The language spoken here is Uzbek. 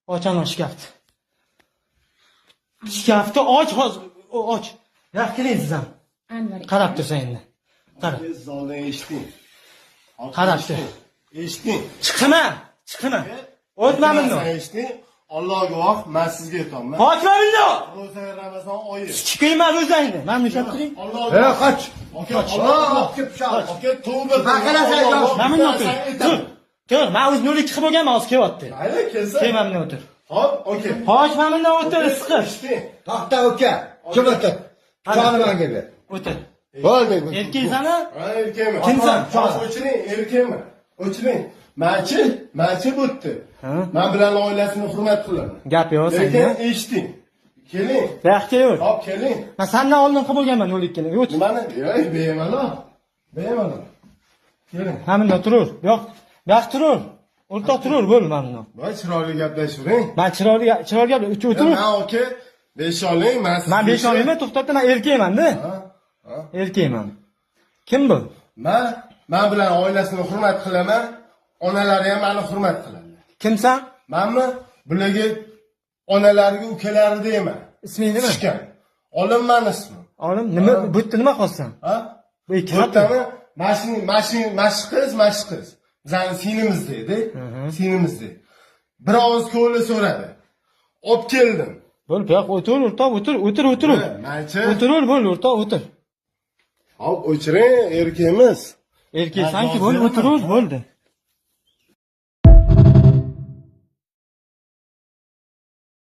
Och ana shkafni. Shkafni och hozir, och. Yoq keling siz ham. Anvar. Qarab tursan endi. Qara. Siz oldin eshiting. Qarab tur. Eshiting. Chiqma, chiqma. O'tma bundan. Eshiting. Alloh guvoh, men sizga aytaman. Qochma bundan. Ro'za Ramazon oyi. Chiqmayman o'zingni. Mana buni ushlab turing. Alloh E, qoch. Aka, Alloh aka, tavba. Baqirasan, yosh. Mana bundan o'tir. Tur. Tur. Men o'zi 02 qilib bo'lganman, hozir kelyapti. Mayli, kelsa. Kel mana bundan o'tir. Hop, okey. Qoch mana bundan o'tir, siqir. Eshiting. To'xta uka. Kim o'tir? Pichog'ini menga ber. O'tir. Bo'ldi. Erkaksan-a? Ha, erkakman. Kimsan? Hozir o'chiring, erkakman. O'chiring. Manchi, manchi bo'tdi. Ha? Men bilan oilasini hurmat qilaman. Gap yo'q Lekin senda. eshiting. Keling. Bu yoqqa yur. Hop, keling. Men sendan oldin qilib bo'lganman 02 ni. O't. Nimani? Yo'q, bemalol. Bemalol. Keling. Mana bundan turur. Bu yoq, bu yoq turur. O'rtoq turur, bo'l mana bundan. Voy, chiroyli gaplashivering. Men chiroyli chiroyli gap o'tir. Men aka, besh oling, men Men besh olmayman, to'xtatdi, men erkakman-da. Ha? Ha? Erkakman. Kim bu? Men bilan oilasini hurmat qilaman, onalari ham meni hurmat qiladi. Kimsan? Manmi? Bularga onalariga ukalari deyman. Isming nima? Tushgan. Olim mani ismim. Olim, nima bu yerda nima qilyapsan? Ha? Bu ikki Bu yerda mashina mashina mashi qiz, mashi qiz. Bizani singlimiz deydi. Singlimiz deydi. Bir og'iz ko'ngli so'radi. Olib keldim. Bo'l, bu yoq o'tir, o'rtoq, o'tir, o'tir, o'tir. Manchi? O'tir, bo'l, o'rtoq, o'tir. Hop, o'chiring, erkakmiz. Erkaksan-ku, bo'l, o'tir, bo'ldi.